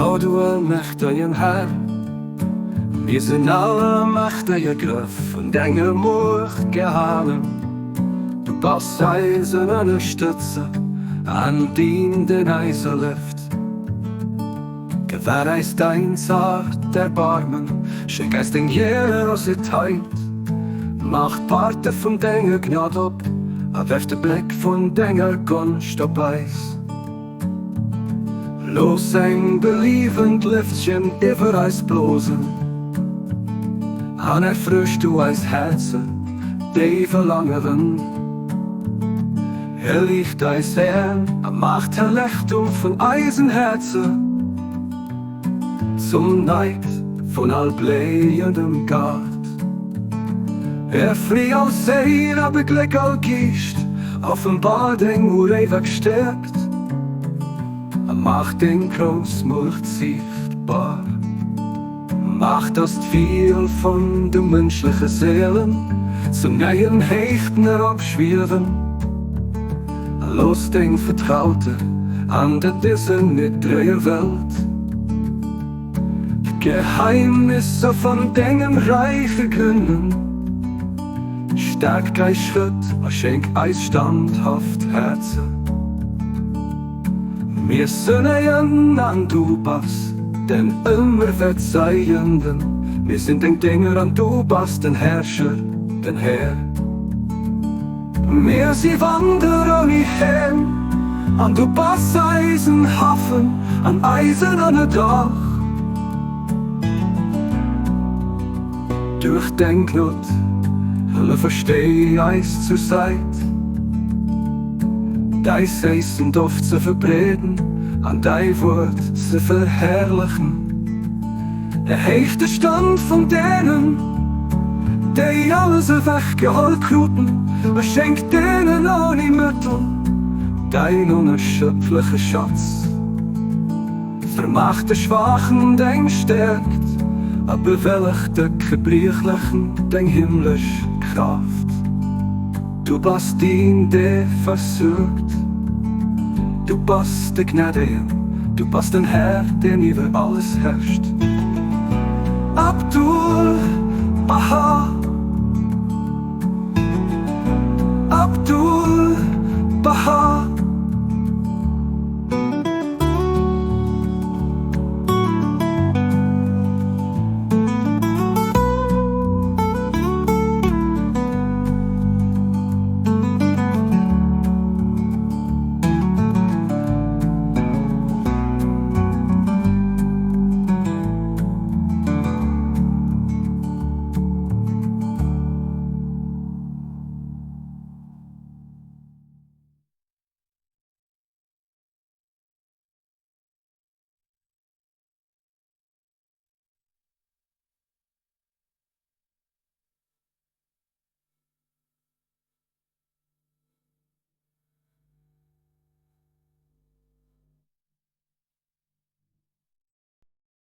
O du allmächtegen Här, mir sinn all mächtege Grëff vun denger Muecht gehalen. Du bass eisen Ënnerstëtzer an deen, deen eis erlieft. Gewähr eis dein zart Erbarmen, schenk eis deng Generositeit. Mach d'Parte vun denger Gnad op a werf de Bléck vun denger Gonscht op eis. Looss eng beliewend Lëftchen iwwer eis blosen an erfrësch du eis Häerzer, déi verlangeren. Erliicht eis Aen a maach d'Erlechtung vun eisen Häerzer zum Neid vun all bléiendem Gaart. Erfree all Séil a begléck all Geescht, offenbar deng uréiweg Stäerkt a maach deng grouss Muecht siichtbar. Maach, dass d'Wiel vun de mënschleche Séilen zu neien Héichten eropschwiewen, a looss deng Vertraute an der dëser niddreger Welt d'Geheimnisser vun dengem Räich ergrënnen. Stäerk eis Schrëtt a schenk eis standhaft Häerzer. Mir sënnegen an du bass den Ëmmerverzeienden, mir sinn deng Dénger an du bass den Herrscher, den Här. Mir si Wanderer ouni Heem an du bass eisen Hafen an eisen Ënnerdach. Duerch deng Gnod, hëllef a stéi eis zur Säit, däi séissen Doft ze verbreeden an däi Wuert ze verherrlechen. Erhéich de Stand vun deenen, déi alles ewechgeholl kruten, a schenk deenen ouni Mëttel däin onerschöpfleche Schatz. Vermag de Schwaachen deng Stäerkt a bewëlleg de Gebriechlechen deng himmlesch Kraaft. Du bass deen, dee versuergt, du bass de Gnädegen, du bass den Här, deen iwwer alles herrscht. Abdul Baha Abdul Baha.